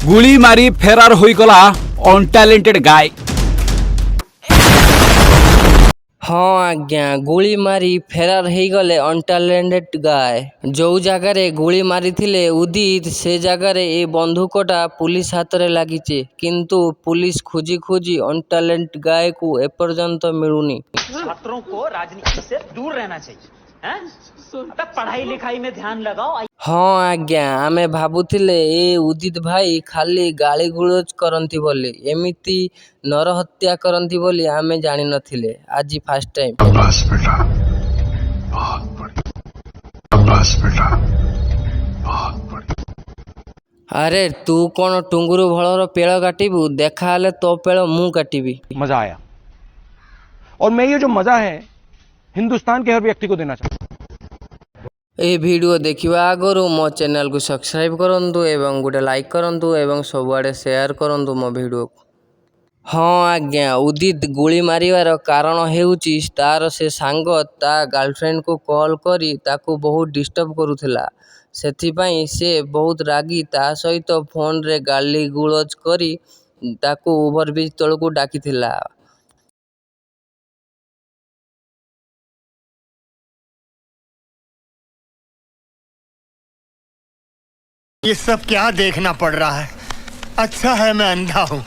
ଗୁଳି ମାରି ଫେରାର ହୋଇଗଲା ଅନଟ୍ୟାଲେଣ୍ଟେଡ୍ ଗାଏ। ହଁ ଆଜ୍ଞା, ଗୁଳି ମାରି ଫେରାର ହେଇଗଲେ ଅନଟ୍ୟାଲେଣ୍ଟେଡ୍ ଗାଏ। ଯୋଉ ଜାଗାରେ ଗୁଳି ମାରିଥିଲେ ଉଦିତ, ସେ ଜାଗାରେ ଏ ବନ୍ଧୁକଟା ପୁଲିସ ହାତରେ ଲାଗିଛି। କିନ୍ତୁ ପୁଲିସ ଖୋଜି ଖୋଜି ଅନଟ୍ୟାଲେଣ୍ଟେଡ୍ ଗାଏକୁ ଏପର୍ଯ୍ୟନ୍ତ ମିଳୁନି। छात्रों को राजनीति से दूर रहना चाहिए, हैं? अबे, पढ़ाई लिखाई में ध्यान लगाओ। ହଁ ଆଜ୍ଞା, ଆମେ ଭାବୁଥିଲେ ଏ ଉଦିତ ଭାଇ ଖାଲି ଗାଳିଗୁଲଜ କରନ୍ତି ବୋଲି, ଏମିତି ନରହତ୍ୟା କରନ୍ତି ବୋଲି ଆମେ ଜାଣିନଥିଲେ। ଆଜି ଫାଷ୍ଟ ଟାଇମ୍। शाबाश बेटा, बहुत बढ़िया। शाबाश बेटा, बहुत बढ़िया। ଆରେ, ତୁ କ'ଣ ଟୁଙ୍ଗୁରୁ ଭଳର ପେଳ କାଟିବୁ? ଦେଖା ହେଲେ ତୋ ପେଳ ମୁଁ କାଟିବି। मजा आया और मैं ये जो मजा है, हिंदुस्तान के हर व्यक्ति को देना चाहता हूं। ଏହି ଭିଡ଼ିଓ ଦେଖିବା ଆଗରୁ ମୋ ଚ୍ୟାନେଲକୁ ସବସ୍କ୍ରାଇବ୍ କରନ୍ତୁ ଏବଂ ଗୋଟେ ଲାଇକ୍ କରନ୍ତୁ ଏବଂ ସବୁଆଡ଼େ ସେୟାର କରନ୍ତୁ ମୋ ଭିଡ଼ିଓକୁ। ହଁ ଆଜ୍ଞା, ଉଦିତ ଗୁଳି ମାରିବାର କାରଣ ହେଉଛି, ତାର ସେ ସାଙ୍ଗ ତା ଗାର୍ଲଫ୍ରେଣ୍ଡକୁ କଲ୍ କରି ତାକୁ ବହୁତ ଡିଷ୍ଟର୍ବ କରୁଥିଲା। ସେଥିପାଇଁ ସେ ବହୁତ ରାଗି ତା ସହିତ ଫୋନରେ ଗାଳିଗୁଲଜ କରି ତାକୁ ଓଭରବ୍ରିଜ୍ ତଳକୁ ଡାକିଥିଲା। ये सब क्या देखना पड़ रहा है? अच्छा है मैं अंधा हूँ।